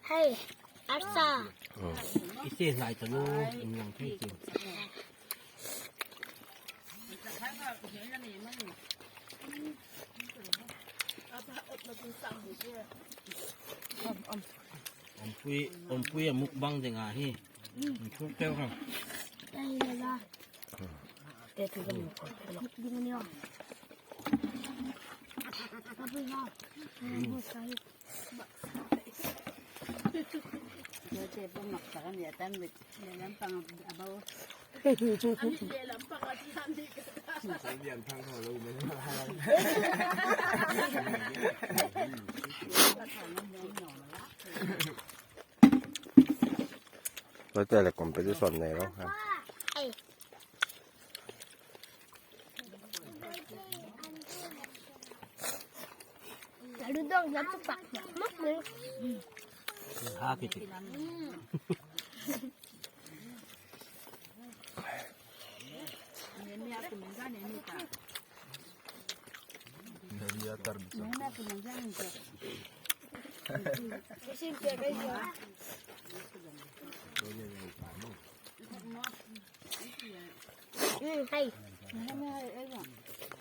Hei, arsa. I se hnai ta lu in lang thei chu. Awmpui awmpui a mukbang ding ah hi. Thuk teuh kha. Tôi là competition này đó ha. Ha ki ti.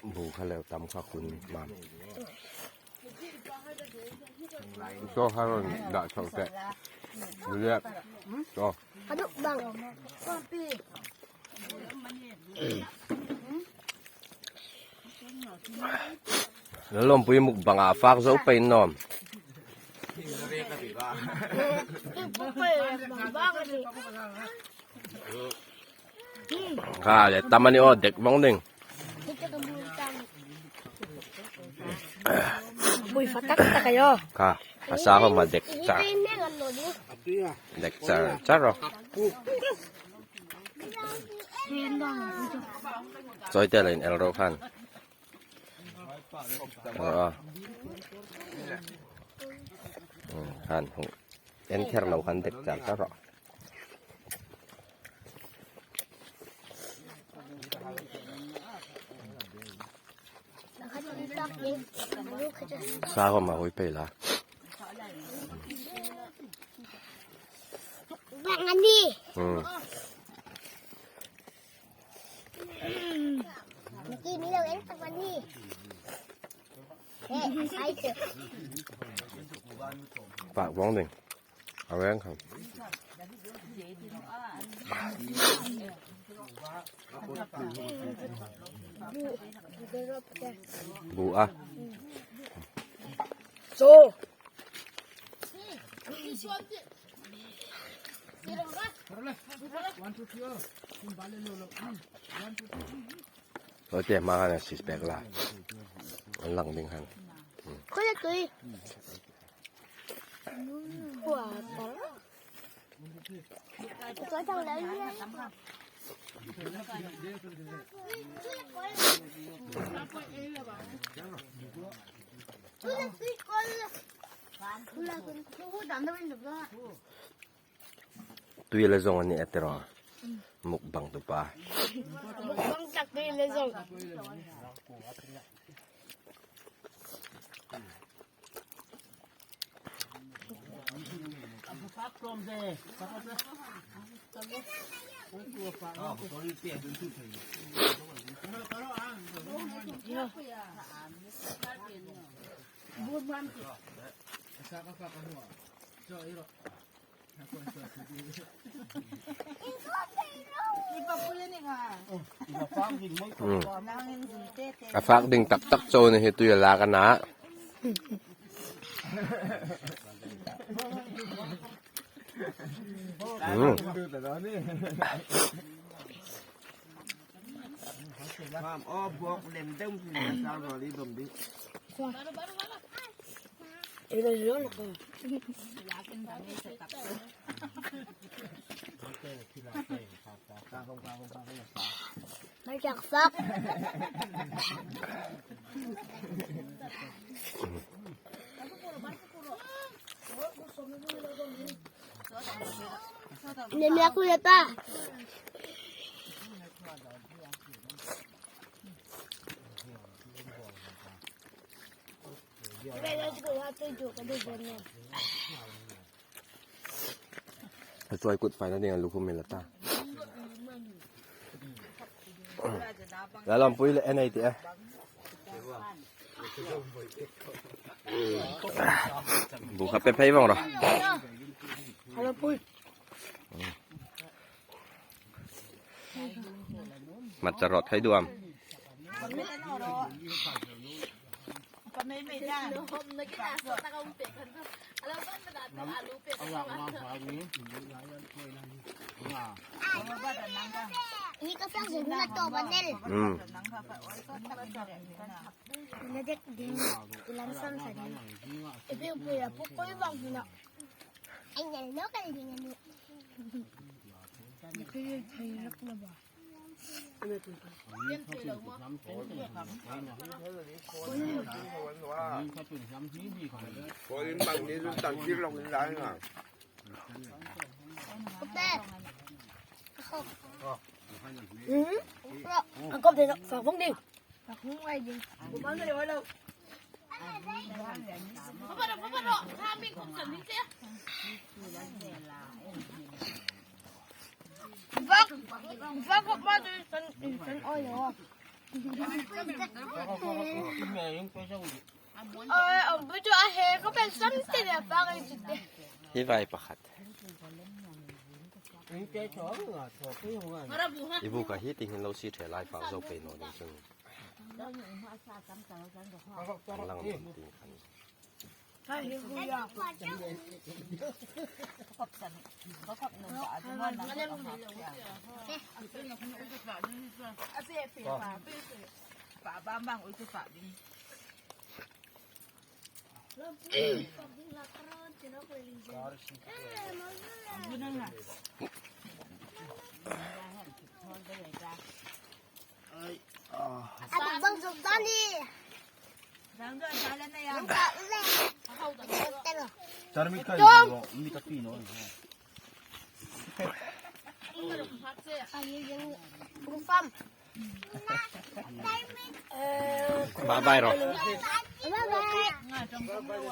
Bu kha leo tam kha kun mam. Cho kha ron dah chho teh. Liap. Cho. Lawmpui mukbang ah fak zo pain nawm. Kha le tam ani aw dek vang ding. Kha a sa ho ma dek char. Dek char char rawh. Chawi te la in el rawh khan. Khan hmuh en kher lo khan dek char char rawh. Sa ho ma hui phei la. Pak vong ding. A reng kham. Bu a. So. Tôi te hma khan a six pack la an lang ding khan. Tui la zawng a ni a tiraw mukbang tu pa. Mukbang tak tui la zawng. A fak ding tak tak chaw ni hi tui a lak a na. Chuai kut fai na ding a lukhum in la ta. La lam pui le en ei tih e. Bu kha pe phei vang ro. Mặt chả rọt thấy đuam. Ừ. Hi vai pakhat. I bu ka hi ting hin lo si the lai pa zo pe no ding chung. An lang ding ting khan. Bye bye rồi. Bye bye.